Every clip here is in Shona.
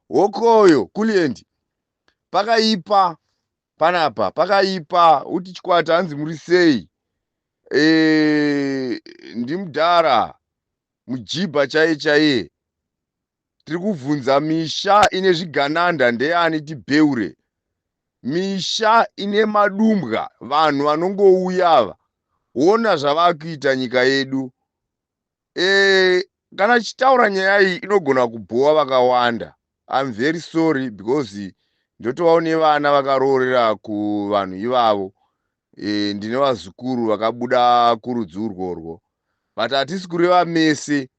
Hokoyo Kulient, pakaipa panapa, pakaipa. Uti chikwata, hanzi muri sei? Ndimudhara mujibha chaiye chaiye. Tiri kubvunza, misha ine zvigananda ndeyani? Tibheure misha ine madumbwa, vanhu vanongouya ava. Ona zvavakuita nyika yedu. Kana tichitaura nyaya iyi, inogona kubhowa vakawanda. I'm very sorry, because ndotovawo nevana vakaroorera kuvanhu ivavo. Ndine vazukuru vakabuda kurudzi urworwo, but hatisi kureva mese.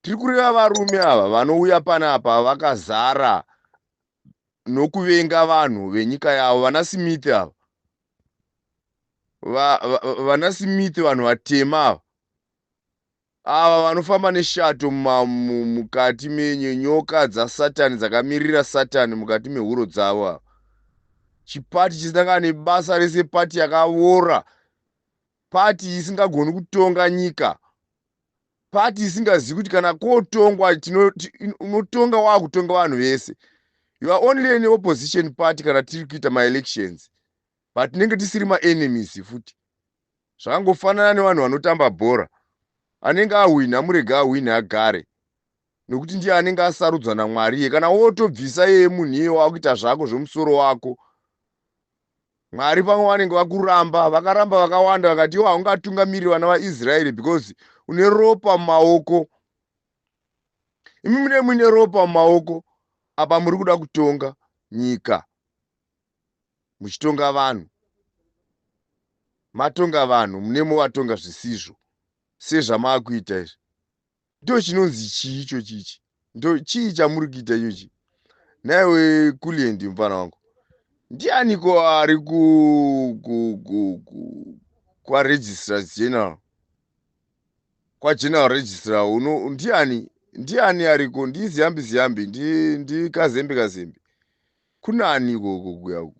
Tiri kureva varume ava vanouya panapa vakazara nokuvenga vanhu venyika yavo. Vana Smith ava, vana Smith, vanhu vatema ava, ava vanofamba neshato mukati menyoka dzasatani, dzakamirira Satani mukati mehuro dzavo ava. Chipati chisina kana nebasa rese, pati yakavora, pati isingagoni kutonga nyika, pati isingazivi kuti kana kotongwa unotonga waakutonga vanhu vese. You are only an opposition party kana tiri kuita maelections, but tinenge tisiri maenemies futi. Zvakangofanana nevanhu vanotamba bhora. Anenge ahwina, murege ahwine, agare, nekuti ndiye anenge asarudzwa naMwari iye. Kana wotobvisa iyeye munhu iye, wakuita zvako zvomusoro wako, Mwari pamwe vanenge vakuramba. Vakaramba vakawanda, vakati iwo haungatungamiriri vana vaIsraeri because une ropa mumaoko. Imi mune muine ropa mumaoko apa, muri kuda kutonga nyika muchitonga vanhu. Matonga vanhu, mune movatonga zvisizvo sezvamaakuita izvi. Ndo chinonzi chii icho? Chichi ndo chii chamuri kuita ichochi? Naiwe Kulient, mufana wangu, ndianiko ari kwaregistrar general, kwageneral registrar uno? Ndiani, ndiani ariko? NdiZiyambi Ziyambi? NdiKazembe Kazembe? Kunani ikoko kuya?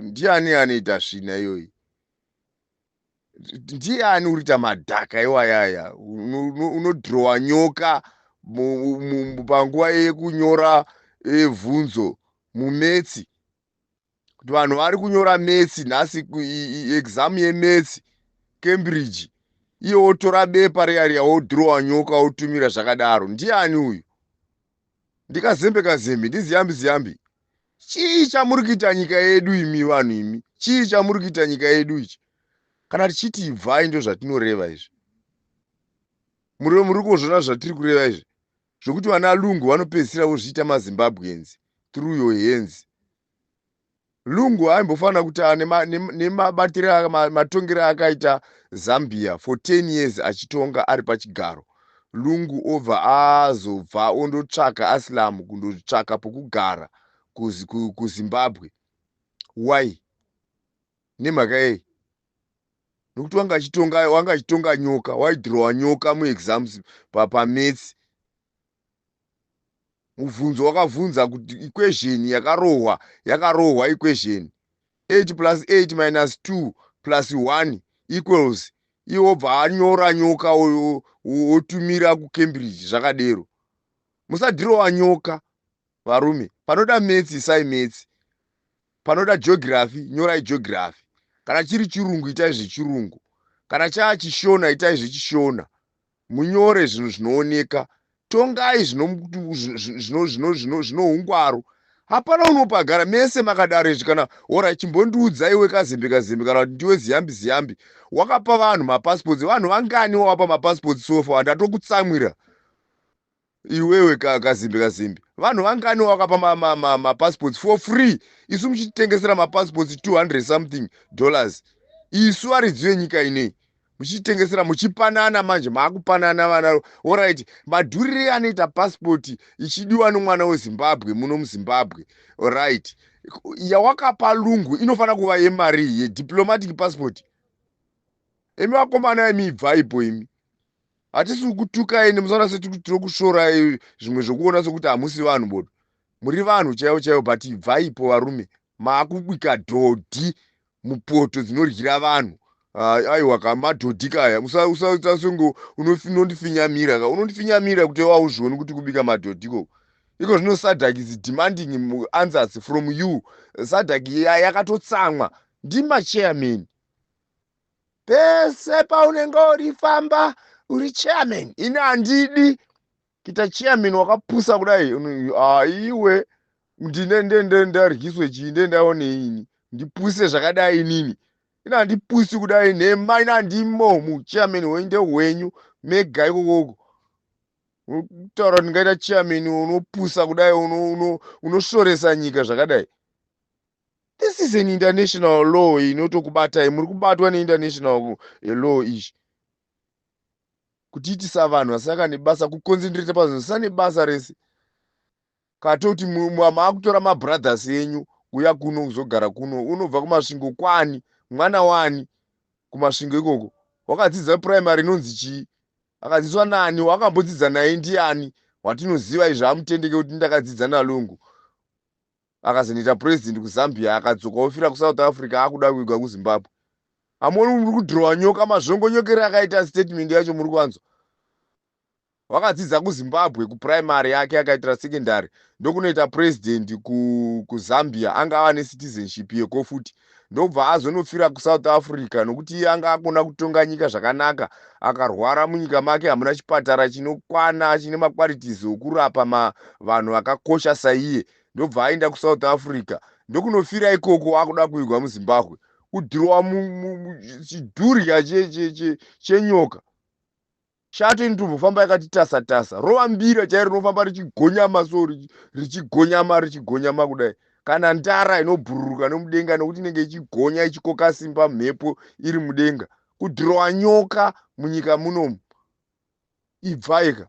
Ndiani anoita svina iyoyi? Ndiani uri kuita madhaka iwayaya? Unodhirowa nyoka panguva yekunyora bvunzo mumaths, kuti vanhu vari kunyora maths nhasi, exam yemaths, Cambridge, iye wotora bepa riya riya, wodhirowa nyoka, wotumira zvakadaro. Ndiani uyu? NdiKazembe Kazembe? NdiZiyambi Ziyambi? Chii chamuri kuita nyika yedu, imi vanhu imi? Chii chamuri kuita nyika yedu ichi? Kana tichiti ibvai, ndo zvatinoreva izvi. Muri kuzviona zvatiri kureva izvi, zvokuti vana Lungu vanopedzisira vozviita maZimbabweans through your hands. Lungu aimbofanira kuti nemabatiro, matongero akaita Zambia for 10 years achitonga ari pachigaro, Lungu obva azobva ondotsvaka asylum, kundotsvaka pokugara kuZimbabwe. Why? Nemhaka yei? Nokuti wanga achitonga nyoka, waidhirowa nyoka muexams pamaths. Mubvunzo wakabvunza kuti equation yakarohwa, yakarohwa equation 8 plus 8 minus 2 plus 1 equals, iye wobva anyora nyoka, wotumira kuCambridge zvakadero. Musadhirowa nyoka, varume. Panoda maths, isai maths. Panoda geography, nyorai geography. Kana chiri Chirungu, itai zvechirungu. Kana chaa Chishona, itai zvechishona. Munyore zvinhu zvinooneka. Tongai zvino ungwaru. Hapana unopagara mese makadaro izvi. Kana ora, chimbondiudza iwe, Kazembe Kazembe, kana kuti ndiwe Ziyambi Ziyambi, wakapa vanhu mapassports. Vanhu vangani wawapa mapassports so far? Ndatokutsamwira iwewe, Kazembe Kazembe. Vanhu vangani wakapa mapassports for free, isu muchitengesera mapassports 200 something dollars, isu varidzi venyika inei muchitengesera, muchipanana? Manje maakupanana vana. Alright, madhurire anoita pasipoti ichidiwa nomwana weZimbabwe muno muZimbabwe, right, yawakapa Lungu inofanira kuva yemari yediplomatic passport. Imi vakomana, imi, ibvaipo imi. Hatisi kukutukai, nemusaona setiri kusvorai zvimwe zvokuona sekuti hamusi vanhu. Bodo, muri vanhu chaivo chaivo, but ibvaipo varume. Maakubika dhodhi mupoto dzinoryira vanhu. Aiwa ka, madhodhi kaya. Usaita senge unondifinyamira ka, unondifinyamira kuti wauzvioni kuti kubika madhodhi ikoko. Iko zvino SADC is demanding answers from you. SADC yakatotsamwa ndimachairman. Pese paunenge urifamba uri chairman, ini handidi kuita chairman wakapusa kudai. Aiwe, ndine ndendaryiswe chii, ndendaonei ndipuse zvakadai inini? Ina handipusi kudai nhema. Ina handimo muchairman wenyu, ndehwenyu mega ikokoko. Kutaura kuti ndingaita chairman unopusa kudai, unosvoresa nyika zvakadai? This is an international law inotokubatai. Muri kubatwa neinternational law izvi, kutiitisa vanhu vasaka nebasa, kuconcentrate pazvinhu zvisina nebasa rese. Katoti maakutora mabrothers enyu uya kuno kuzogara kuno. Unobva kuMasvingo kwani? Mwana wani kuMasvingo ikoko? Wakadzidza primary inonzi chii? Akadzidziswa nani? Wakambodzidza naye ndiani watinoziva izvi amutendeke kuti ndakadzidza naLungu, akazonoita president kuZambia, akadzoka ofira kuSouth Africa, akuda kuiga kuZimbabwe? Hamuoni muri kudhirowa nyoka? Mazvongonyokero akaita statement yacho muri kuvanzwa. Wakadzidza kuZimbabwe kuprimary yake, akaitira secondary, ndokunoita president kuZambia. Anga ava necitizenship yeko futi, ndobva azonofira kuSouth Africa nokuti iye anga akona kutonga nyika zvakanaka. Akarwara, munyika make hamuna chipatara chinokwana chine maqualities okurapa vanhu vakakosha saiye, ndobva aenda kuSouth Africa, ndokunofira ikoko. Akuda kuigwa muZimbabwe, kudhirowa chidhurya chenyoka. Shato inotombofamba yakati tasa tasa, rova mbira chairo, rinofamba richigonyama, so richigonyama, richigonyama kudai. Kana ndara inobhururuka nomudenga nokuti inenge ichigonya, ichikoka simba mhepo iri mudenga. Kudhirowa nyoka munyika munomu. Ibvaika.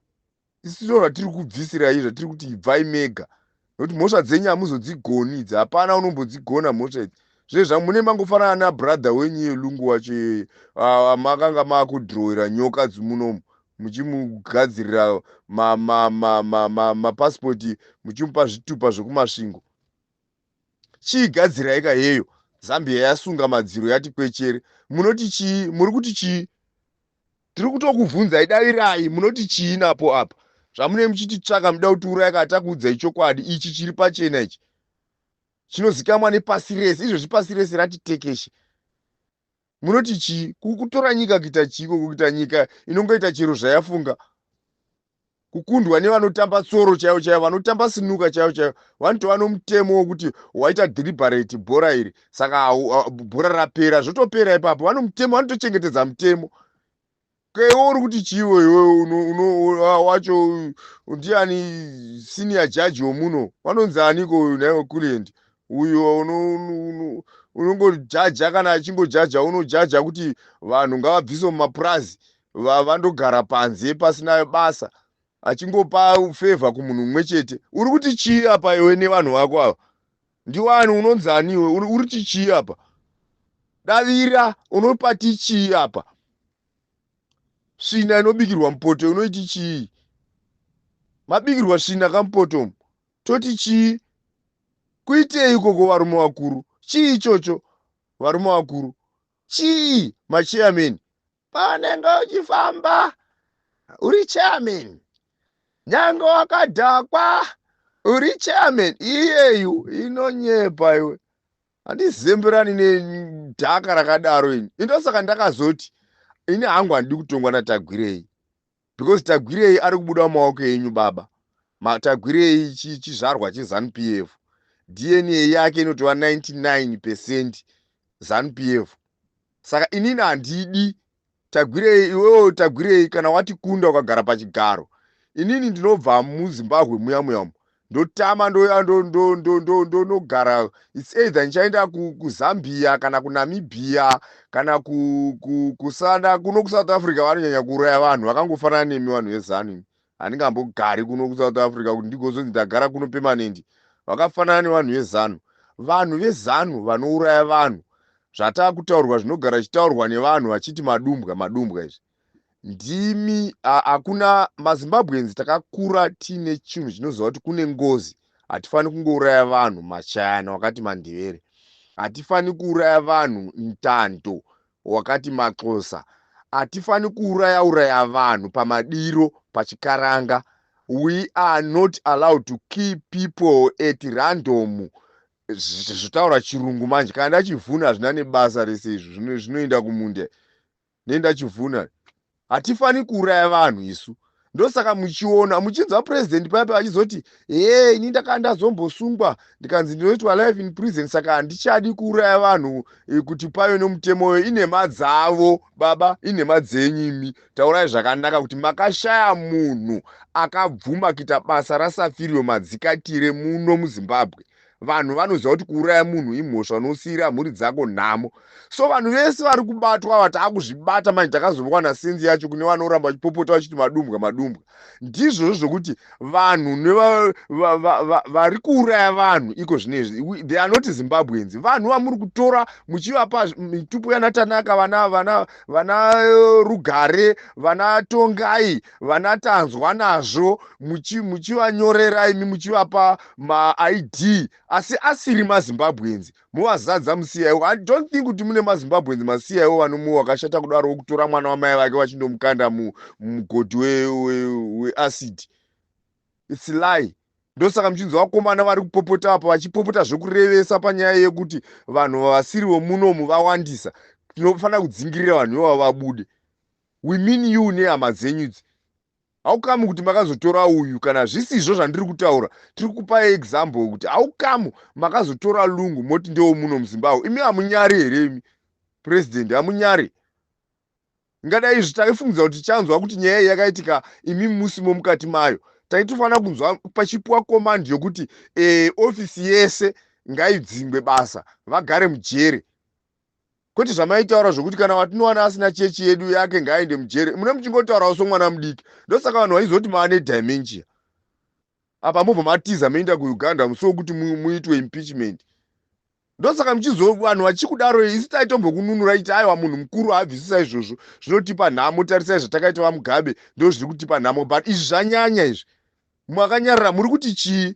Isu ndo zvatiri kubvisirai, zvatiri kuti ibvai mega, nokuti mhosva dzenyu hamuzodzigoni idzi. Hapana unombodzigona mhosva idzi. Zvezva mune mangofanana nabrother wenyu yeLungu wacho iyeye, makanga maakudhirowera nyoka dzimunomu, muchimugadzirira mapasipoti, muchimupa zvitupa zvekuMasvingo. Chiigadzirai kaheyo. Zambia yasunga madziro, yati kwechere. Munoti chii? Muri kuti chii? Tiri kutokubvunzai, davirai. Munoti chii napo apa zvamunee muchititsvaka, muda kutiuraya? Kana takuudzai chokwadi ichi chiri pachena, ichi chinozikamwa nepasi rese izvozvi, pasi rese rati tekeshe, munoti chii? Kutora nyika kuita chiiko? Kuita nyika inongoita chero zvayafunga, kukundwa nevanotamba tsoro chaivo chaivo, vanotamba sinuka chaivo chaivo, vanotova nomutemo wokuti waita deliberate bhora iri, saka bhora rapera, zvotopera ipapo. Vano mutemo, vanotochengetedza mutemo. Keiwe uri kuti chiiwe iwe wacho? Ndiani senior judge womuno? Vanonzi aniko naiwe Kulliant uyo unongojaja? Kana achingojaja, unojaja kuti vanhu ngavabviswe mumapurazi, vandogara panze pasina basa, achingopa favour kumunhu mumwe chete. Uri kuti chii apa iwe nevanhu vako ava? Ndiwani? Unonzi aniwe? Uri kuti chii apa? Davira, unopati chii apa? Svina inobikirwa mupoto unoiti chii? Mabikirwa svina kamupoto, toti chii? Kuitei ikoko, varume vakuru? Chii ichocho, varume vakuru? Chii, machairman? Panenge uchifamba uri chairman, nyange wakadhakwa uri chairman. Iyeyu inonyepa iwe. Handizemberani nedhaka rakadaro ini. Indosaka ndakazoti ini hangu handidi kutongwa naTagwirei, because Tagwirei ari kubuda mumaoko enyu baba. Tagwirei chizvarwa cheZANU PF. DNA yake inotova 99% ZANU PF. Saka inini handidi Tagwirei. Iwewo Tagwirei, kana watikunda ukagara pachigaro, inini ndinobva muZimbabwe muya muyamu, ndotama, ndoya ndonogara. It's either ndichaenda kuZambia kana kuNamibia kana kusana kuno kuSouth Africa. Vanonyanya kuuraya vanhu vakangofanana nemi, vanhu veZANU. Handingambogari kuno kuSouth Africa kuti ndigozonzi ndagara kuno permanent. Vakafanana nevanhu veZANU. Vanhu veZANU vanouraya vanhu. Zvataakutaurwa zvinogara zvichitaurwa nevanhu vachiti madumbwa, madumbwa izvi ndimi. Hakuna maZimbabweans takakura tiine chinhu chinoziva kuti kune ngozi. Hatifani kungouraya vanhu. Machayana wakati Mandevere, hatifani kuuraya vanhu. Ntando wakati Maxhosa, hatifani kuuraya uraya vanhu pamadiro pachikaranga. We are not allowed to keep people at random. Zvotaura chirungu manje, kana ndachivhuna hazvina nebasa rese izvo, zvinoenda kumunda nendachivhuna. Hatifaniri kuuraya vanhu isu. Ndosaka muchiona muchinzwa purezidendi paya vachizoti, "He, ini ndakanga ndazombosungwa, ndikanzi ndinoitwa life in prison, saka handichadi kuuraya vanhu kuti pave nomutemo." Inhema dzavo baba, inhema dzenyu imi. Taurai zvakanaka kuti makashaya munhu akabvuma kuita basa raSafirio Madzikatire muno muZimbabwe. Vanhu vanoziva kuti kuuraya munhu imhosva, unosiyira mhuri dzako nhamo. So vanhu vese vari kubatwa ava, taakuzvibata manje, takazowana sense yacho. Kune vanoramba vachipopota vachiti madumbwa, madumbwa, ndizvozvo zvokuti vanhu vari kuuraya vanhu iko zvinezvi, they are not Zimbabweans. Vanhu vamuri kutora muchivapa mitupo yanaTanaka, vana vana vana Rugare, vana Tongai, vana Tanzwa nazvo, muchivanyorera imi, muchivapa maID asi asiri maZimbabweans, muvazadza muCIO. I don't think kuti mune maZimbabweans maCIO vanomuwa wakashata kudaro, wokutora mwana wamai vake vachindomukanda mumugodhi weacid. It's lie. Ndosaka muchinzwa vakomana vari kupopota apa, vachipopota zvekurevesa panyaya yekuti vanhu vasiri vomunomu vawandisa. Tinofanira kudzingirira vanhu ivavo vabude. We mean you nehama dzenyu idzi. How come kuti makazotora uyu? Kana zvisizvo zvandiri kutaura, tiri kupai example kuti how come makazotora Lungu, moti ndewo muno muZimbabwe? Imi hamunyari here imi, purezidendi? Hamunyari? Ngadai izvi taifungidza kuti tichanzwa kuti nyaya iyi yakaitika imi musimo mukati mayo. Taitofanira kunzwa pachipiwa command yokuti ofisi yese ngaidzingwe basa, vagare mujere, kwete zvamaitaura zvokuti kana watinowana asina chechi yedu yake ngaaende mujere. Mune muchingotaurawo somwana mudiki. Ndosaka vanhu vaizoti maane dementia. Apa mobva matiza, moenda kuUganda musi wokuti muitwe impeachment. Ndosaka muchizo vanhu vachikudaro. Isi taitombokununura iti, "Aiwa, munhu mukuru haabvisisa izvozvo, zvinotipa nhamo. Tarisai zvatakaita vaMugabe, ndo zviri kutipa nhamo." But izvi zvanyanya izvi. Makanyarara, muri kuti chii?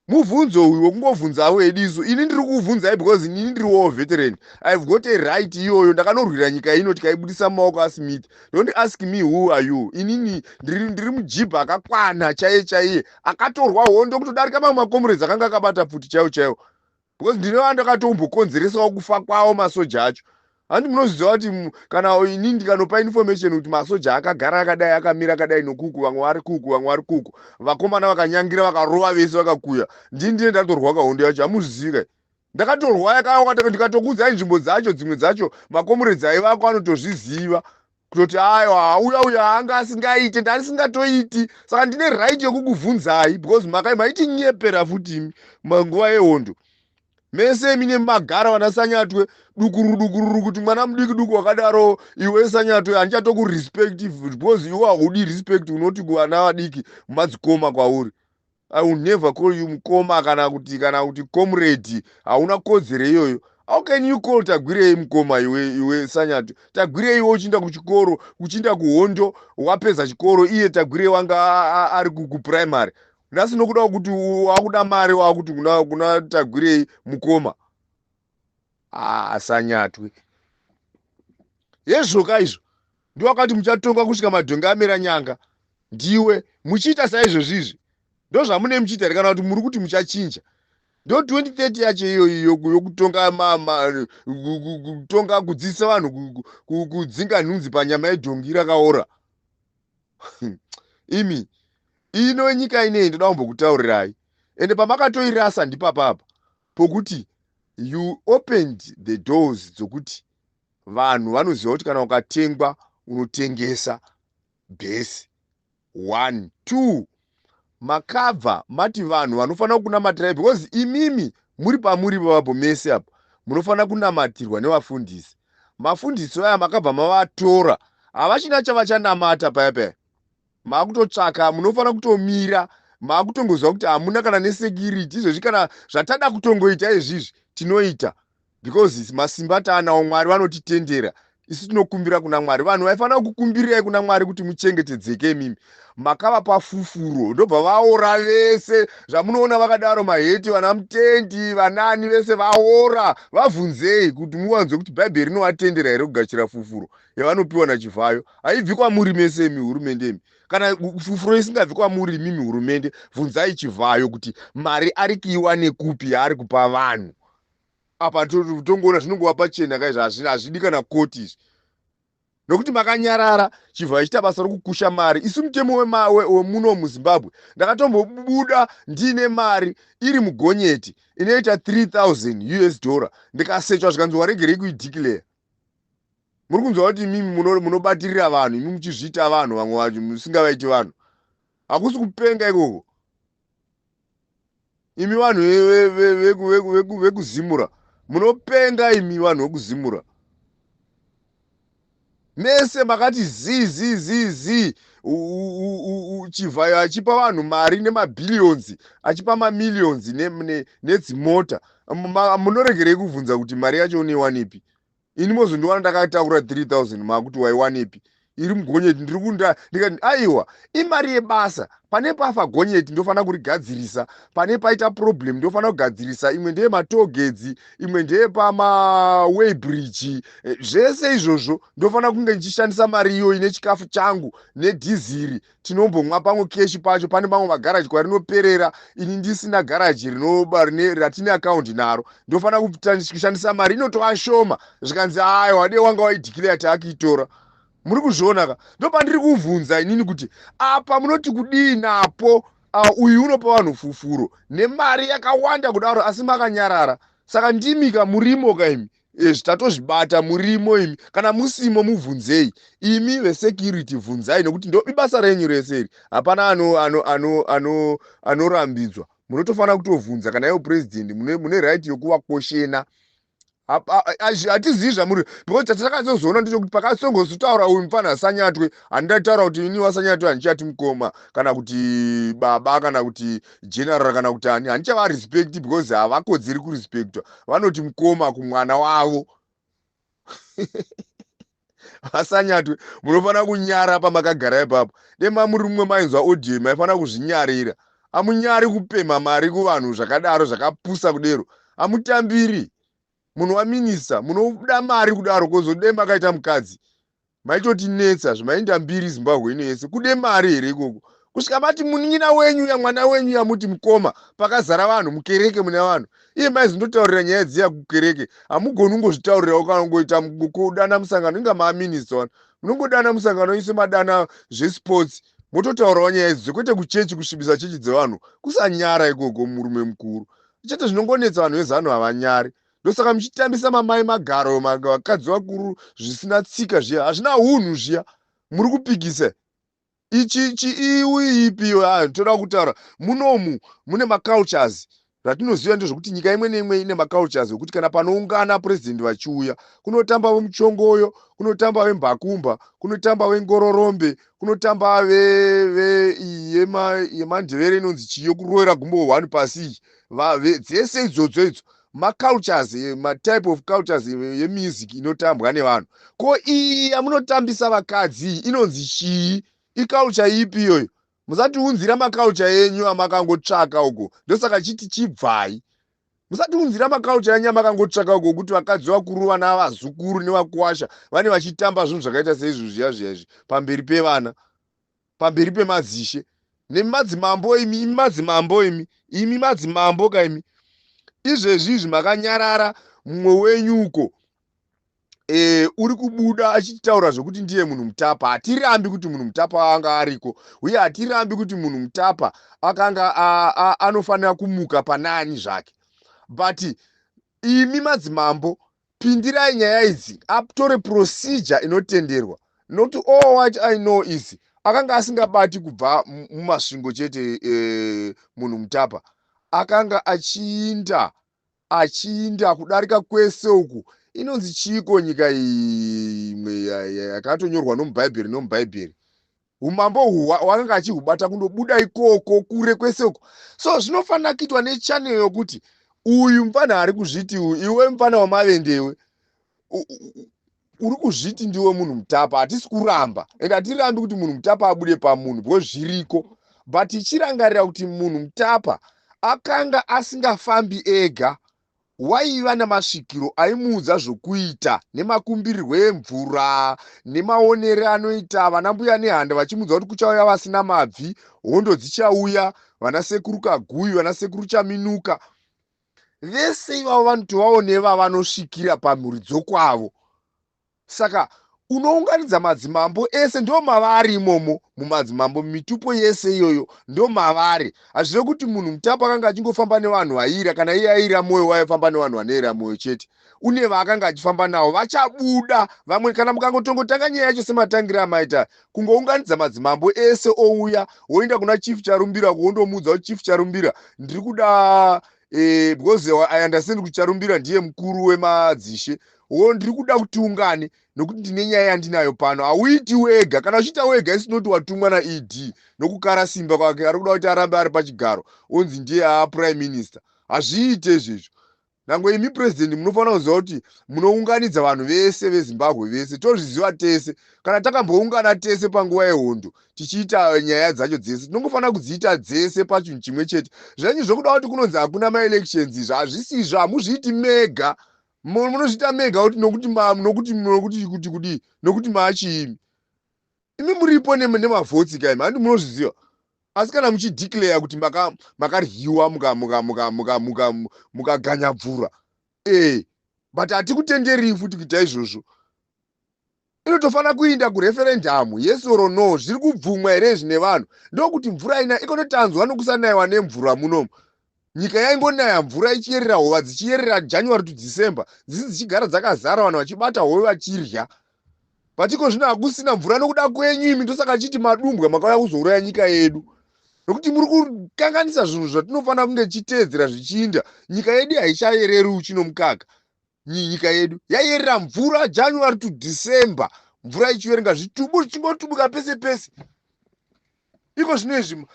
Mubvunzo uyu wekungovhunzawo ediso. Ini ndiri kuvhunzai because inini ndiri war veteran. I've got a right iyoyo. Ndakanorwira nyika ino, tikaibudisa mumaoko aSmith. Don't ask me who are you. Inini ndiri mujibha akakwana chaiye chaiye, akatorwa hondo kutodarika mamwe macomrades akanga akabata pfuti chaiwo chaiwo, because ndinova ndakatombokonzeresawo kufa kwavo masoja acho. Handi munoziva kuti kana inini ndikanopa information kuti masoja akagara akadai, akamira akadai nokuku, vamwe vari kuku, vamwe vari kuku, vakomana vakanyangira, vakarova vese, vakakuya, ndini ndine ndatorwa kahondo yacho. Hamuzvizivi kai? Ndakatorwa yakawata, ndikatokudzai nzvimbo dzacho. Dzimwe dzacho macomrades aivako anotozviziva kutoti aiwa, uya uya anga asingaite, ndasingatoiti. Saka ndine right yekukuvhunzai because makai maitinyepera futi imi nguva yehondo mese mine magara vana Sanyatwe, dukururu dukururu, kuti mwana mudiki duku wakadaro. Iwe Sanyatwe, handichatokurespect because iwe haudi respect. Unoti kuvana vadiki madzikoma kwauri. I will never call you mukoma kana kuti comrade. Hauna kodzero iyoyo. How can you call Tagwirei mukoma, iwe Sanyatwe? Tagwirei iwe uchiinda kuchikoro, uchiinda kuhondo, wapedza chikoro, iye Tagwirei wanga ari kuprimary. Nhasi nokuda kuti wakuda mari, wakuti kuna Tagwirei mukoma. Ah, Sanyatwe, yezvoka izvo. Ndiwakati muchatonga kusvika madhongi amera nyanga. Ndiwe muchiita saizvozvizvi, ndo zvamune muchiita here, kana kuti muri kuti muchachinja? Ndo 2030 yacho iyoyi yokutonga, kutonga, kudzidzisa vanhu kudzinga nhunzi panyama yedhongi rakaora. Imi, ino nyika inei, ndoda kumbokutaurirai, ende pamakatoirasa ndipapapa pokuti you opened the doors dzokuti vanhu vanoziva kuti kana ukatengwa unotengesa bhesi. One, two, makabva mati vanhu vanofanira kunamatirai because imimi muri pamuri papapo mese apa munofanira kunamatirwa nevafundisi. Mafundisi vaya makabva mavatora, havachina chavachanamata paya paya. Maakutotsvaka, munofanira kutomira, maakutongoziva kuti hamuna kana nesecurity izvezvi. Kana zvatada kutongoita izvizvi, tinoita because masimba taanawo, Mwari vanotitendera. Isu tinokumbira kuna Mwari. Vanhu vaifanira kukumbirirai kuna Mwari kuti muchengetedzeke, imimi makavapa fufuro, ndobva vaora vese. Zvamunoona vakadaro, maheti, vana mutendi, vanani vese vaora. Vabvunzei kuti muwanzwe kuti Bhaibheri rinovatendera here kugashira fufuro yavanopiwa naChivhayo. Haibvi kwamuri mese imi, hurumende imi. Kana fufuro isingabvi kwamuri imimi hurumende, bvunzai Chivhayo kuti mari ari kuiwane kupi yaari kupa vanhu. Apa tongoona zvinongova pachena kaizvo, hazvidi kana koti izvi, nokuti makanyarara. Chivhayo chiita basa rokukusha mari. Isu mutemo wemuno muZimbabwe, ndakatombobuda ndiine mari iri mugonyeti inoita 3000 US dollar, ndikasechwa, zvikanzi waregerei kuideclare. Muri kunzwa kuti imimi munobatirira vanhu, imi muchizviita vanhu, vamwe vacho musingavaiti vanhu. Hakusi kupenga ikoko? Imi vanhu vekuZimura munopenga. Imi vanhu vekuZimura mese makati zi zi zi zi. Chivhayo achipa vanhu mari nemabillions, achipa mamillions nedzimota, munoregerei kubvunza kuti mari yacho unoiwanepi? Ini mozondiwana ndakatakura 3000, makuti waiwanepi iri mugonyeti? Ndiri kunda ndikati aiwa, imari yebasa. Pane pafa gonyeti ndofanira kurigadzirisa, pane paita problem ndofanira kugadzirisa. Imwe ndeyematollgates, imwe ndeyepamaweighbridge. Zvese izvozvo ndofanira kunge ndichishandisa mari iyoyi nechikafu changu nedhiziri. Tinombomwa pamwe keshi pacho. Pane mamwe magaraji kwarinoperera, ini ndisina garaji ratine akaundi naro, ndofanira kushandisa mari inotova shoma. Zvikanzi aiwa, de wanga waideclare, taakuitora. Muri kuzviona ka? Ndopandiri kuvhunza inini kuti apa munoti kudii napo? Uyu unopa vanhu fufuro nemari yakawanda kudaro, asi makanyarara. Saka ndimi ka murimo kaimi, zvitatozvibata murimo imi. Kana musimo, mubvunzei imi vesecurity, bvunzai, nokuti ndo ibasa renyu rese iri. Hapana anorambidzwa, munotofanira kutovhunza. Kana ivo purezidendi mune right yokuvaquestiona. Hatizivi zvamuri, because chatakatozoona ndechekuti pakasongozotaura uyu mufana Sanyatwe, handidataura kuti ini waSanyatwe handichati mukoma kana kuti baba kana kuti general kana kuti ani, handichavarespecti because havakodzeri kurespectwa. Vanoti mukoma kumwana wavo. VaSanyatwe, munofanira kunyara pamakagara ipapo. Dema muri mumwe mainzwa audio, maifanira kuzvinyarira. Amunyari kupemha mari kuvanhu zvakadaro, zvakapusa kudero? Hamutambiri munhu waminista, munoda mari kudaro. Kozode makaita mukadzi, maitotinetsa zvimainda mbiri Zimbabwe ino yese. Kude mari here ikoko, kusvika mati munin'ina wenyu ya mwana wenyu yamuti mukoma, pakazara vanhu mukereke, mune vanhu, iye maizondotaurira nyaya dziya kukereke? Hamugoni kungozvitaurirawo kana kungoita kudana musangano. Inga maaminista wani, munongodana musangano ise madana zvesports, mototaurawo nyaya idzo, kwete kuchechi, kusvibisa chechi dzevanhu. Kusanyara ikoko, murume mukuru chete. Zvinongonetsa vanhu veZanu, havanyari. Ndosaka muchitambisa mamai magaro, vakadzi vakuru, zvisina tsika zviya, hazvina unhu zviya. Muri kupikisa ichi iwi ipi? Toda kutaura munomu mune macultures. Zvatinoziva ndezvekuti nyika imwe neimwe ine macultures ekuti kana panoungana purezidendi vachiuya, kunotamba vemuchongoyo, kunotamba vembakumba, kunotamba vengororombe, kunotamba yemandevere inonzi chii, yokurovera gumbo one pasi iyi. Dzese idzodzo idzo macultures, matype of cultures yemusic inotambwa nevanhu. Ko iyi yamunotambisa vakadzi iyi inonzi chii? Iculture ipi iyoyo? Musatiunzira maculture enyu amakangotsvaka uko. Ndosaka chiti chibvai, musatiunzira maculture enyu amakangotsvaka uko, kuti vakadzi vakuru, vana vazukuru nevakuwasha vane vachitamba zvinhu zvakaita seizvo zviya zviya izvi pamberi pevana, pamberi pemadzishe nemadzimambo. Imi, imi madzimambo, imi, imi madzimambo kaimi, izvezvi izvi makanyarara. Mumwe wenyu uko uri kubuda achitaura zvokuti ndiye munhu mutapa. Hatirambi kuti munhu mutapa anga ariko, uye hatirambi kuti munhu mutapa akanga anofanira kumuka panani zvake, but imi madzimambo, pindirai nyaya idzi, atore procedure inotenderwa, nokuti all what I know is akanga asingabati kubva muMasvingo chete. Munhu mutapa akanga achiinda, achiinda kudarika kwese uku. Inonzi chiiko nyika imwe yakatonyorwa nomubhaibheri? Nomubhaibheri umambo uhu wakanga achihubata kundobuda ikoko kure kwese uko. So zvinofanira kuitwa nechannel yokuti uyu mufana ari kuzviti, iwe mufana wamavendewe, uri kuzviti ndiwe munhu mutapa, hatisi kuramba and hatirambi kuti munhu mutapa abude pamunhu, because zviriko, but ichirangarira kuti munhu mutapa akanga asingafambi ega. Waiva namasvikiro aimuudza zvokuita nemakumbirirwo emvura nemaonere anoita vana mbuya nehanda, vachimuudza kuti kuchauya vasina mabvi, hondo dzichauya, vana sekuru Kaguyu, vana sekuru Chaminuka, vese ivavo vanotovawo nevavanosvikira pamhuri dzokwavo. Saka unounganidza madzimambo ese, ndo mavari imomo mumadzimambo, mumitupo yese iyoyo ndo mavari. Hazvive kuti munhu Mutapo akanga achingofamba nevanhu vaira. Kana iye aira mwoyo, waifamba nevanhu vanoera mwoyo chete. Une vaakanga achifamba navo, vachabuda vamwe. Kana mukangotongotanga nyaya yacho sematangira amaita, kungounganidza madzimambo ese ouya, woenda kuna Chief Charumbira, kuondomuudza kuti, "Chief Charumbira, ndiri kuda," because I understand kuti Charumbira ndiye mukuru wemadzishe wo, "ndiri kuda kuti ungane nokuti ndine nyaya yandinayo pano." Hauiti wega. Kana uchiita wega, isinoti watumwa naED nokukara simba kwake, ari kuda kuti arambe ari pachigaro, onzi ndiye aaprime minister. Hazviite izvezvo. Nangwe imi president munofanira kuziva kuti munounganidza vanhu vese veZimbabwe vese. Tozviziva tese, kana takamboungana tese panguva yehondo tichiita nyaya dzacho dzese, tinongofanira kudziita dzese pachinhu chimwe chete. Zvenyu zvokuda kuti kunonzi hakuna maelections, izvo hazvisizvo. Hamuzviiti mega. Munozviita mega kuti nokuti kuti kudii? Nokuti maachiimi imi muripo nemavhotsi kaimi, handi munozviziva? Asi kana muchideclare kuti makaryiwa, mukaganyabvura, but hatikutenderii futi kuita izvozvo. Inotofanira kuinda kureferendum, yes or no. Zviri kubvumwa here izvi nevanhu? Ndokuti mvura ina ikonotanzwa nokusanayiwa nemvura munomu. Nyika yaingonaya mvura ichiyerera, hova dzichiyerera January to December, dzisi dzichigara dzakazara, vanhu vachibata hove vachirya. But iko zvino hakusina mvura nokuda kwenyu imi. Ndosaka chiti madumbwa, makauya kuzouraya nyika yedu, nokuti muri kukanganisa zvinhu zvatinofanira kunge tichiteedzera zvichiinda. Nyika yedu haichayereri uchi nomukaka. Nyika yedu yaiyerera mvura January to December, mvura ichiverenga, zvitubu zvichingotubuka pese pese. Iko zvino izvi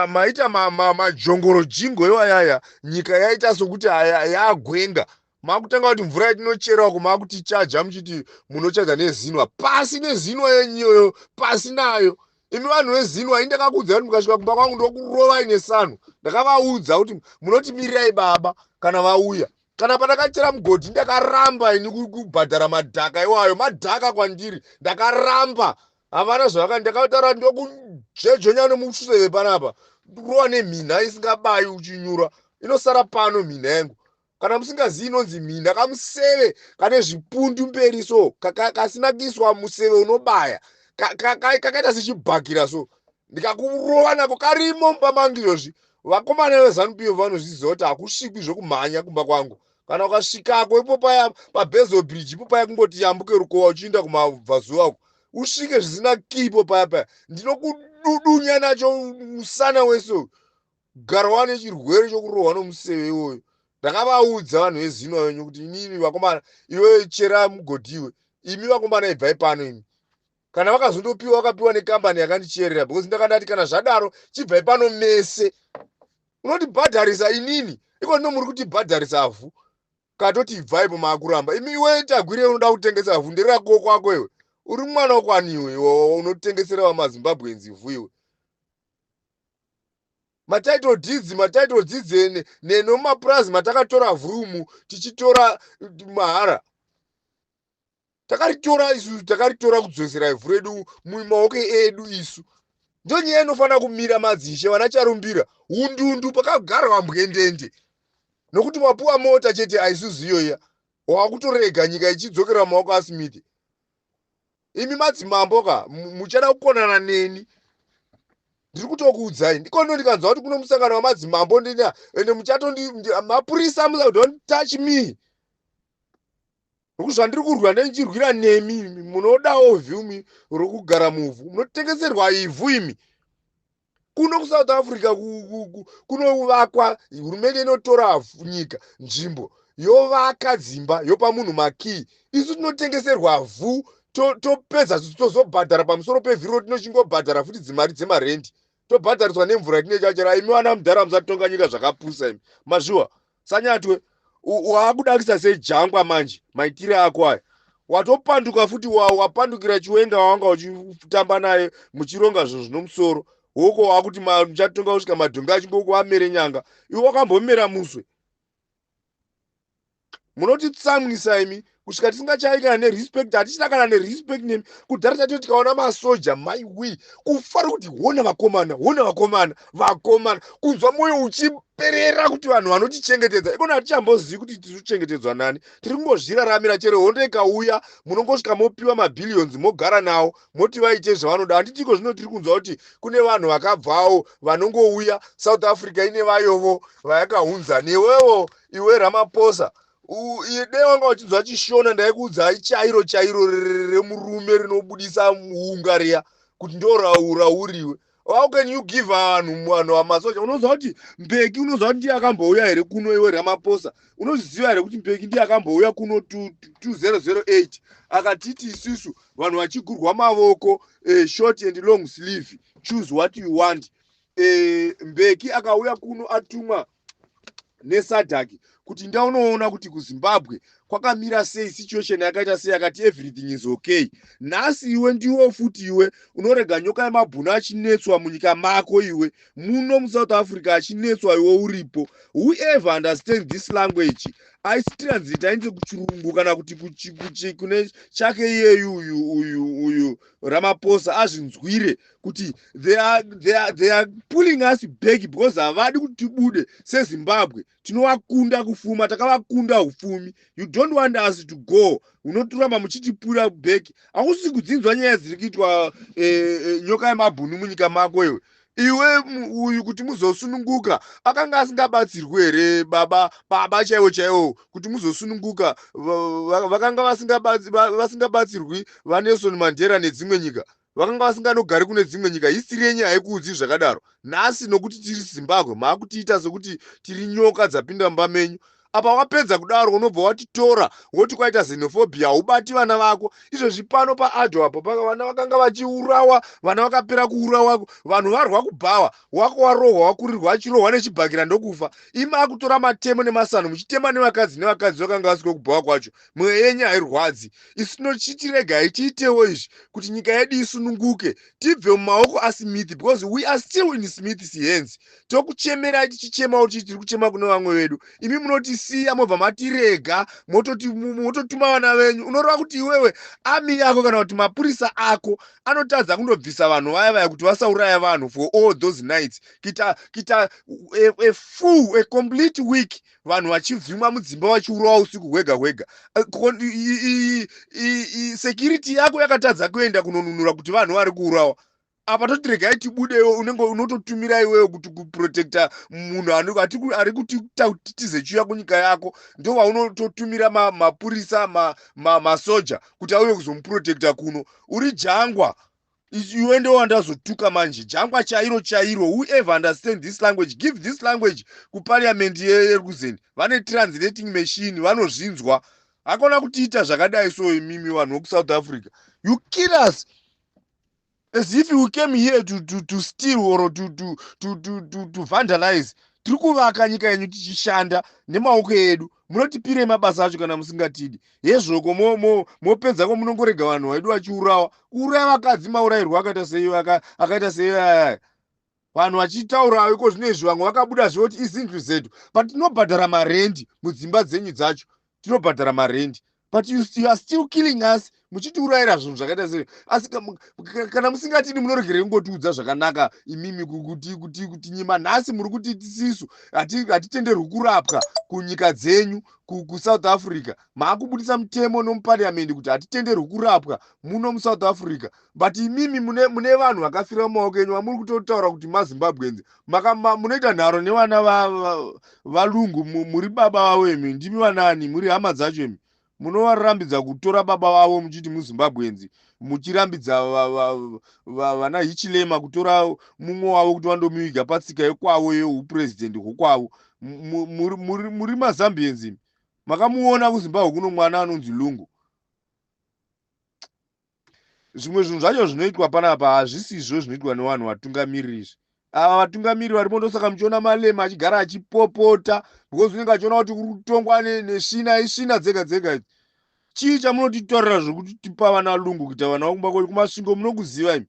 maita majongorojingo iwayaya. Nyika yaita sokuti yagwenga. Makutanga kuti mvura yatinochera uko makutichaja, muchiti munochaja neZINWA. Pasi neZINWA yenyu iyoyo, pasi nayo imi vanhu veZINWA. Indakakuudza kuti mukasvika kumba kwangu ndokurovai nesano. Ndakavaudza kuti munotimirirai baba kana vauya. Kana pandakachera mugodhi, ndakaramba ini kubhadhara madhaka iwayo, madhaka kwandiri, ndakaramba. Havana zvavaka. Ndakataura, ndokujejonya nomuseve panapa, rova nemhina isingabayi uchinyura, inosara pano mhina yangu. Kana musingazivi inonzi mhina, kamuseve kane zvipundu mberi so, kasina kuiswa museve unobaya, kakaita sechibhakira so, ndikakurova nako karimo mumba mangu izvozvi. Vakomana veZANU PF vanozviziva kuti hakusvikwi zvokumhanya kumba kwangu. Kana ukasvikako ipo paya paBezo Bridge, ipo paya kungoti yambuke rukova uchiinda kumabvazuva uko, usvike zvisina kipo paya paya, ndinokududunya nacho musana wese uyu. Gara wane chirwere chokurohwa nomuseve iwoyo. Ndakavaudza vanhu veZINWA venyu kuti inini, vakomana, iwe chera mugodhi iwe, imi vakomana ibvai pano imi. Kana vakazondopiwa, vakapiwa nekambani yakandicherera, because ndakandati kana zvadaro chibvai pano mese. Unotibhadharisa inini iko ndino muri kutibhadharisa vhu, katoti ibvaipo, maakuramba imi. Iwe Tagwire, unoda kutengesa vhu, nderako kwako iwe. Uri mwana wokwaniwe iwe, unotengesera vamaZimbabweans ivhu iwe. Matitle deeds, matitle deeds nenomapurazi matakatora vhurumu, tichitora mahara, takaritora isu, takaritora kudzosera ivhu redu mumaoko edu isu. Ndo nyaya inofanira kumira. Madzishe vana Charumbira, undundu pakagarwa mbwendende, nokuti wapuwa mota chete aisuzu iyoya, wakutorega nyika ichidzokera mumaoko aSmith. Imi madzimambo ka, muchada kukonana neni, ndiri kutokuudzai. Ndikondo ndikanzwa kuti kuno musangano wamadzimambo, ndina ende muchatondi mapurisa. Don't touch me, nokuti zvandiri kurwa ndendichirwira nemi. Munodawo vhumi rokugara muvhu, munotengeserwa ivhu imi. Kuno kuSouth Africa kunovakwa, hurumende inotora nyika, nzvimbo, yovaka dzimba, yopa munhu makii. Isu tinotengeserwa vhu, topedza tozobhadhara pamusoro pevhiro, tinochingobhadhara futi dzimari dzemarendi, tobhadhariswa nemvura yatinenge chachera. Imi vana mudhara, musatonga nyika zvakapusa imi. Mazviwa Sanyatwe, waakudakisa sejangwa manje. Maitire ako aya, watopanduka futi, wapandukira Chiwenga wanga uchitamba naye muchironga zvinhu zvinomusoro. Woko wakuti muchatonga kusvika madhongi achingokuamere nyanga. Iwe wakambomera muswe. Munotitsamwisa imi kusvika tisingachai kana nerespect. Hatichina kana nerespect nemi. Kudhara tacho tikaona masoja, maiwi, kufara kuti hona vakomana, hona vakomana, vakomana, kunzwa mwoyo uchiperera kuti vanhu vanotichengetedza. Ikona hatichambozivi kuti tiri kuchengetedzwa nani. Tiri kungozviraramira. Chero hondo ikauya, munongosvika mopiwa mabillions, mogara nawo, moti vaite zvavanoda. Handitiko zvino tiri kunzwa kuti kune vanhu vakabvawo vanongouya. South Africa ine vayovo vayakaunza. Newewo iwe Ramaphosa, dei wanga uchinzwa chiShona, ndaikuudzai chairo chairo remurume rinobudisa muunga riya kuti ndo rauriwe. How can you give vanhu vamasoja? Unoziva kuti Mbeki, unoziva kuti ndiye akambouya here kuno? Iwe Ramaphosa, unozviziva here kuti Mbeki ndiye akambouya kuno 2008 akatiti isusu vanhu vachigurwa mavoko, short and long sleeve, choose what you want? Mbeki akauya kuno atumwa neSADC kuti ndaunoona kuti kuZimbabwe kwakamira sei, situation yakaita sei. Akati everything is okay. Nhasi iwe ndiwo futi iwe unorega nyoka yemabhunu achinetswa munyika mako, iwe muno muSouth Africa achinetswa, iwe uripo. Whoever understand this language, aisitranslate ainde kuchirungu kana kuti kune chake iyeyu uyu Ramaphosa azvinzwire kuti they are pulling us back because havadi kuti tibude seZimbabwe. Tinovakunda kufuma, takavakunda ufumi. You don't want us to go, unotoramba muchitipura back. Hakusi kudzinzwa nyaya dziri kuitwa nyoka yemabhunu munyika mako iwe, iwe uyu, kuti muzosununguka. Akanga asingabatsirwi here baba, baba chaivo chaivo, kuti muzosununguka? Vakanga vasingabatsirwi vaNelson Mandela nedzimwe nyika? Vakanga vasinganogari kune dzimwe nyika? History yenyu haikuudzi zvakadaro. Nhasi nokuti tiri Zimbabwe, maakutiita sekuti tiri nyoka dzapinda mumba menyu. Apa wapedza kudaro, unobva watitora woti kwaita xenophobia, haubati vana vako. Izvezvi pano paAddo apo vana vakanga vachiurawa, vana vakapera kuurawa, vanhu varwa kubhawa, wako warohwa, wakurirwa, achirohwa nechibhakira ndokufa. Imi akutora matemo nemasanho muchitema nevakadzi, nevakadzi vakanga vasiko kubhawa kwacho. Mweya yenyu hairwadzi. Isu tinochitiregai tiitewo izvi kuti nyika yedu isununguke, tibve mumaoko aSmith, because we are still in Smith's hands. Tokuchemerai tichichemawo tichi tiri kuchema kune vamwe vedu. Imi munotisiya, mobva matirega, mototuma vana venyu. Unoreva kuti iwewe army yako kana kuti mapurisa ako anotadza kundobvisa vanhu vaya vaya kuti vasauraya vanhu for all those nights, kuita a full, a complete week, vanhu vachivhimwa mudzimba, vachiurawa usiku hwega hwega? Security yako yakatadza kuenda kunonunura kuti vanhu vari kuurawa. Apa toti regai tibudewo, unenge unototumira iwewe kuti kuprotecta munhu ari kuti tize chiuya kunyika yako, ndo vaunototumira mapurisa, masoja kuti auye kuzomuprotecta kuno. Uri jangwa iwe, ndo wandazotuka manje, jangwa chairo chairo. Whoever understand this language, give this language kuparliament yeRuzeni, vane translating machine, vanozvinzwa. Hakona kutiita zvakadai. So imimi vanhu vekuSouth Africa, you kill us as if we came here to steal or to vandalize. Tiri kuvaka nyika yenyu tichishanda nemaoko edu. Munotipirei mabasa acho kana musingatidi? Hezvoko mopedzako, munongorega vanhu vedu vachiurawa, kuuraya vakadzi, maurayirwo akaita sei, akaita sei ayaya, vanhu vachitaura iko zvino izvi. Vamwe vakabuda zve kuti izindlu zethu, but tinobhadhara marendi mudzimba dzenyu dzacho, tinobhadhara marendi, but you are still killing us, muchitiurayira zvinhu zvakaita sei? Asi kana musingatidi, munoregerei kungotiudza zvakanaka imimi kuti nyima? Nhasi muri kuti tisisu hatitenderwi kurapwa kunyika dzenyu kuSouth Africa. Maakubudisa mutemo nomuparliament kuti hatitenderwi kurapwa muno muSouth Africa, but imimi mune vanhu vakafira mumaoko enyu vamuri kutotaura kuti maZimbabweans. Munoita nharo nevana valungu. Muri baba vavo imi, ndimi vanani? Muri hama dzacho imi. Munovarambidza kutora baba vavo muchiti muZimbabweans, muchirambidza vana Hichilema kutora mumwe wavo kuti vandomuviga patsika yekwavo yeupurezidendi hwokwavo. Muri maZambians imi. Makamuona kuZimbabwe kuno mwana anonzi Lungu. Zvimwe zvinhu zvacho zvinoitwa panapa hazvisizvo zvinoitwa nevanhu vatungamiriri izvi. Ava vatungamiri varimo, ndosaka muchiona Malema achigara achipopota, because unenge achiona kuti uri kutongwa nesvina, isvina dzega dzega idzi. Chii chamunotitaurira zvokuti tipa vana Lungu kuita vana vakumba kwedu kuMasvingo? Munokuziva imi.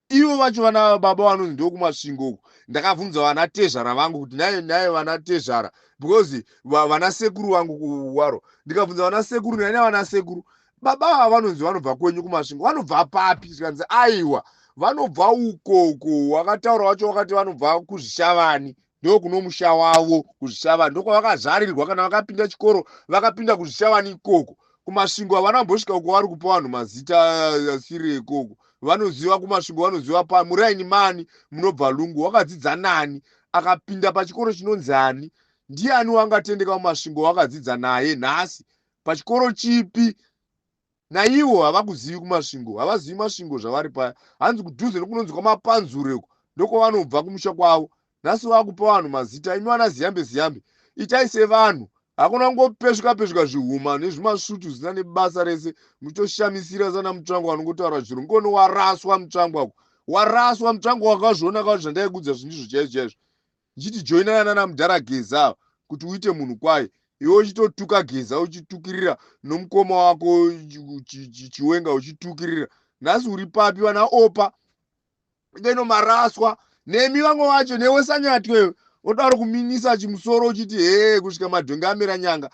Ivo vacho vana baba vanonzi ndokuMasvingo uku. Ndakabvunza vana tezvara vangu kuti naye naye vana tezvara, because vana sekuru vangu kuwaro. Ndikabvunza vana sekuru, naine vana sekuru, baba ava vanonzi vanobva kwenyu kuMasvingo, vanobva papi? Zvikanzi, aiwa, vanobva ukoko. Wakataura wacho wakati vanobva kuZvishavani, ndokuno musha wavo kuZvishavani, ndokwavakazvarirwa. Kana vakapinda chikoro, vakapinda kuZvishavani ikoko. KuMasvingo havana kumbosvika uko. Vari kupa vanhu mazita asiri ikoko. Vanoziva kuMasvingo, vanoziva pamuraini mani munobva Lungu. Wakadzidza nani? Akapinda pachikoro chinonzi ani? Ndiani wangatendeka muMasvingo wakadzidza naye nhasi? Pachikoro chipi? Naivo havakuzivi kuMasvingo, havazivi Masvingo zvavari paya. Hanzi kudhuze nokunonzi kwaMapanzure uko, ndokwavanobva kumusha kwavo. Nhasi vakupa vanhu mazita. Imi vana Ziyambe Ziyambe, itai sevanhu. Hakuna kungopesvuka pesvuka zvihuma nezvimasvutu zvisina nebasa rese, muchitoshamisira sana Mutsvango vanongotaura zviro. Ngono waraswa Mutsvango ako, waraswa Mutsvango. Wakazviona ka zvandaikudza? Zvindizvo chaizvo chaizvo. Ndichiti joinana nana mudhara Geza kuti uite munhu kwaye, iwe uchitotuka Geza, uchitukirira nomukoma wako Chiwenga, uchitukirira. Nhasi uri papi? Vana opa ino maraswa nemi vamwe vacho. Newe Sanyatwe, odaro kuminisa chimusoro uchiti he, kusvika madhongi amera nyanga.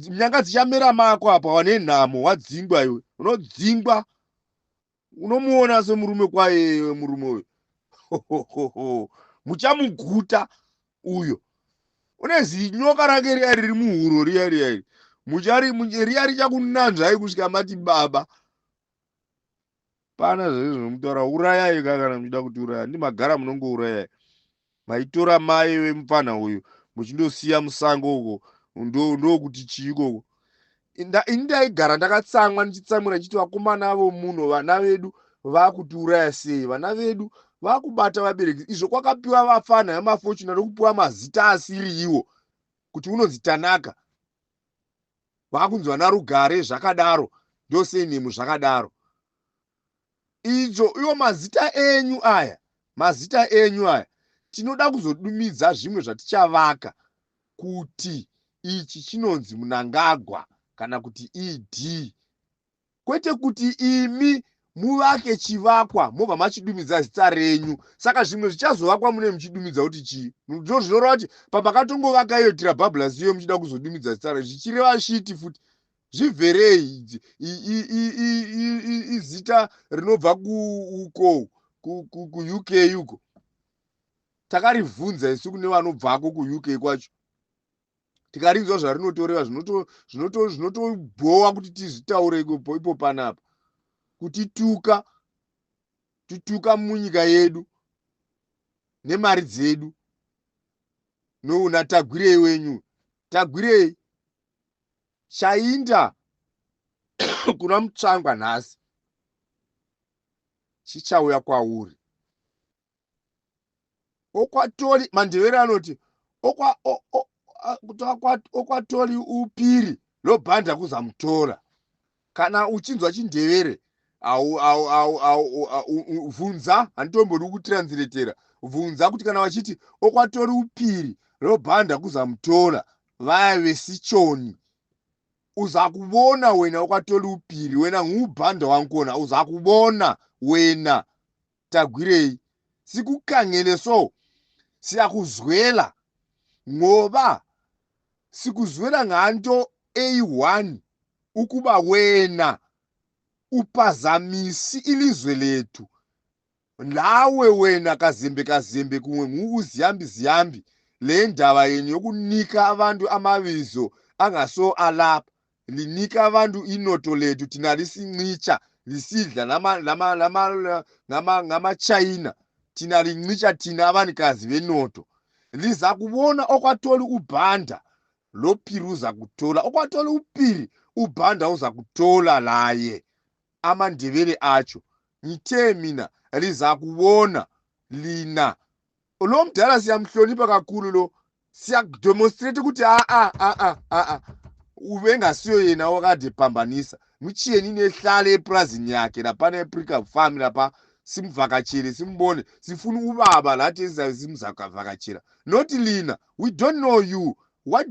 Nyanga dzichamera mako apa. Wane nhamo, wadzingwa iwe, unodzingwa. Unomuona semurume kwaye murume uyu, muchamuguta uyo. Une zinyoka rake riya riri muhuro, riya riya iri muchari riya richakunanzvai kusvika mati baba. Pana zvezvo zvinomutaura. Urayai ka kana muchida kuti uraya, ndimagara munongourayai. Maitora mai vemupfanha uyu muchindosiya musango uko, ndokuti chii ikoko? Ini ndaigara ndakatsamwa, ndichitsamwira, ndichiti vakomana vomuno, vana vedu vakutiuraya sei? Vana vedu vakubata vabereki. Izvo kwakapiwa vafana vemaFortuner nokupiwa mazita asiri iwo, kuti unonzi Tanaka, vakunzi vana Rugare, zvakadaro, ndosenemu zvakadaro. Idzo iwo mazita enyu aya, mazita enyu aya tinoda kuzodumidza zvimwe zvatichavaka kuti ichi chinonzi Munangagwa kana kuti ED, kwete kuti imi muvake chivakwa mobva machidumidza zita renyu. Saka zvimwe zvichazovakwa mune muchidumidza kuti chii? Ndo zvinoreva kuti pamakatongovaka iyo Trabablas iyo, muchida kuzodumidza zita renyu, zvichireva shiti futi. Zvibverei, izita rinobva kuuko kuUK uko. Takaribvunza isu kune vanobvako kuUK kwacho, tikarinzwa zvarinotoreva. Zvinotobhowa kuti tizvitaure ipo panapa, kutituka tituka munyika yedu nemari dzedu. Nouna Tagwirei wenyu, Tagwirei chainda kuna Mutsvangwa nhasi chichauya kwauri. Okwatori maNdevere anoti okwatori upiri lobhanda kuzamutora. Kana uchinzwa chiNdevere, vhunza, handitombodi kutranslater. Vhunza kuti kana vachiti okwatori upiri lobhanda kuzamutora, vaya vesichoni. Uzakubona wena okwatori upiri, wena ngubhanda wankona, uzakubona wena. Tagwirei, sikukhangele so siyakuzwela, ngoba sikuzwela nganto eyi-one, ukuba wena uphazamisi ilizwe lethu. Lawe wena Kazembe Kazembe, kumwe nguZiyambi Ziyambi, le ndaba yenu yokunika abantu amabizo angaso alapha, linika abantu inoto lethu, thina lisincitsha, lisidla ngamaChina, thina lincitsha thina abanikazi benoto. Liza kubona okwathola uBhanda loPhiri, uza kuthola okwathola uPhiri, uBhanda uza kuthola laye. AmaNdebele atsho, ngithe mina liza kubona lina. Lo mdala siyamhlonipha kakhulu lo, siyakudemonstrate ukuthi a a a a a a ubengasiyo yena wakade phambanisa. Mutshiyeni nehlale eprazini yakhe laphana ePrika Farm lapha, simvakatshele, simbone. Sifuna ubaba lathi esizabe simzakavakatshela, not lina. We don't know you. What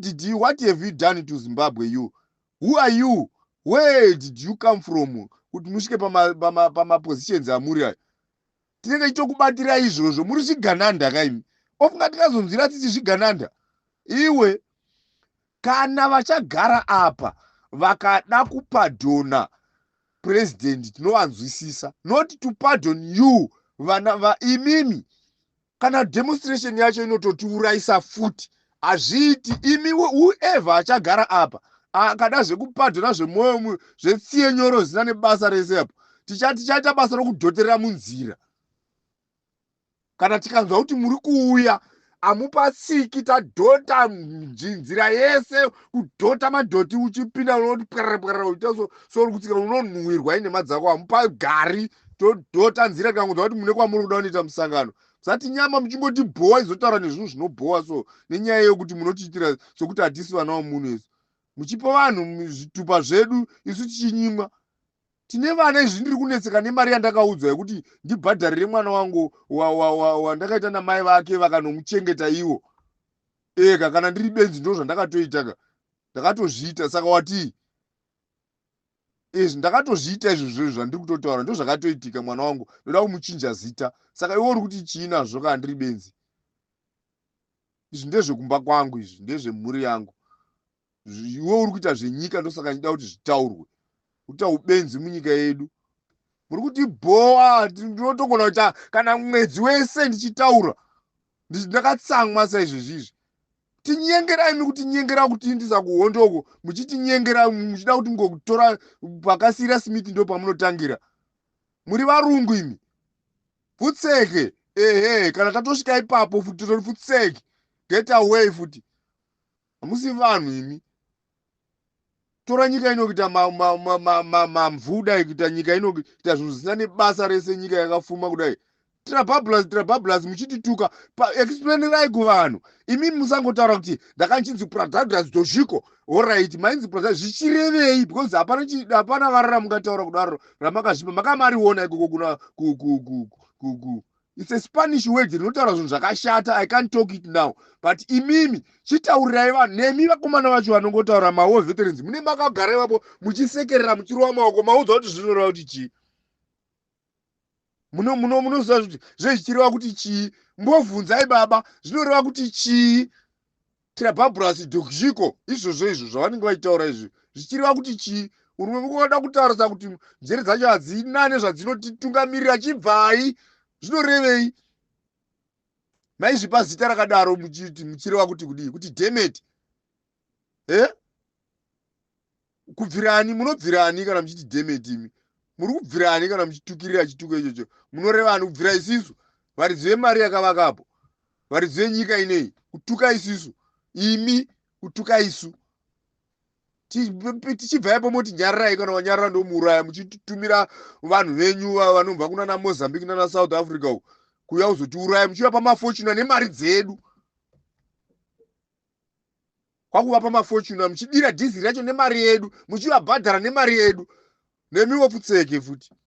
have you done to Zimbabwe? You, who are you? Where did you come from kuti musvike pamapositions amuri ayo? Tinenge tichitokubatira izvozvo. Muri zvigananda kaimi. Ofunga tikazonzwira tsitsi zvigananda. Iwe, kana vachagara apa vakada kupadhona president, tinovanzwisisa. Not to pardon you, vana vaimimi. Kana demonstration yacho inototiurayisa futi, hazviiti. Imi, whoever achagara apa akada zvekupadhona, zvemwoyo, zvetsiye nyoro, zvisina nebasa rese apo, tichaita basa rokudhoterera munzira. Kana tikanzwa kuti muri kuuya, hamupatsiki. Tadhota nzira yese, kudhota madhoti. Uchipinda unoti pwerere pwerere, uita sori kutsika, unonhuhwirwa inhema dzako. Hamupagari. Todhota nzira tikangonzwa kuti mune kwamuri kuda kunoita musangano. Musati nyama muchingoti bhowa, izotaura nezvinhu zvinobhowa. So nenyaya yekuti munotiitira sokuti hatisi vana vamunhu isu, muchipa vanhu zvitupa zvedu, isu tichinyimwa. Tine vana. Izvi ndiri kunetseka nemari yandakaudzwa yekuti ndibhadharire mwana wangu wandakaita namai vake, vakanomuchengeta ivo eka. Kana ndiri benzi, ndo zvandakatoita ka, ndakatozviita. Saka watii? Izvi ndakatozviita izvozvo zvandiri kutotaura, ndo zvakatoitika. Mwana wangu ndoda kumuchinja zita. Saka iwe uri kuti chii nazvo kana ndiri benzi? Izvi ndezvekumba kwangu, izvi ndezvemhuri yangu. Iwe uri kuita zvenyika, ndosaka ndida kuti zvitaurwe. Kuita ubenzi munyika yedu, muri kuti bhowa. Ndinotogona kuita kana mwedzi wese ndichitaura ndakatsamwa saizvezvizvi. Tinyengerai mi, kutinyengera, kutiindisa kuhondoko, muchitinyengera, muchida kuti ngokutora pakasiyira Smith, ndo pamunotangira. Muri varungu imi. Futseke. Ehe, kana tatosvika ipapo futi, totori futseke, get away futi. Hamusi vanhu imi. Tora nyika ino kuita mamvu dai, kuita nyika ino kuita zvinhu zvisina nebasa rese. Nyika yakafuma kudai, trabablas, trabablas, muchitituka. Explainirai kuvanhu imi. Musangotaura kuti ndakanchinzi pradadras dozviko. Alright, mainzi prada, zvichirevei? Because hapana vara ramungataura kudaro ramakazvipa. Makamariona ikoko kuna ku. It's a Spanish word rinotaura zvinhu zvakashata. I can't talk it now, but imimi chitaurirai vanhu. Nemi vakomana vacho vanongotaura, mawar veterans, mune makagara ivapo muchisekerera, muchirova maoko. Maudza kuti zvinoreva kuti chii? Munoziva kuti zvezvichireva kuti chii? Mbovhunzai baba, zvinoreva kuti chii trababras dokzhiko? Izvozvo izvo zvavanenge vachitaura izvi zvichireva kuti chii? Urume kuda kutaurisa kuti njere dzacho hadzina nezvadzinotitungamirira. Chibvai, zvinorevei maizvipa zita rakadaro, muchiti muchireva kuti kudii? Kuti dammit e kubvirani? Munobvirani kana muchiti dammit? Imi muri kubvirani kana muchitukirira chituko ichocho? Munorevani? Kubvira isisu varidzi vemari yakavakapo, varidzi venyika inei? Kutuka isisu imi, kutuka isu. Tichibva ipo moti nyararai. Kana wanyarara, ndomuuraya. Muchitumira vanhu venyu vanobva kunana Mozambique nana South Africa uku kuuya kuzotiuraya, muchivapa maFortuner nemari dzedu, kwakuvapa maFortuner, muchidira dhiziri yacho nemari yedu, muchivabhadhara nemari yedu. Nemiwo pfutseke futi.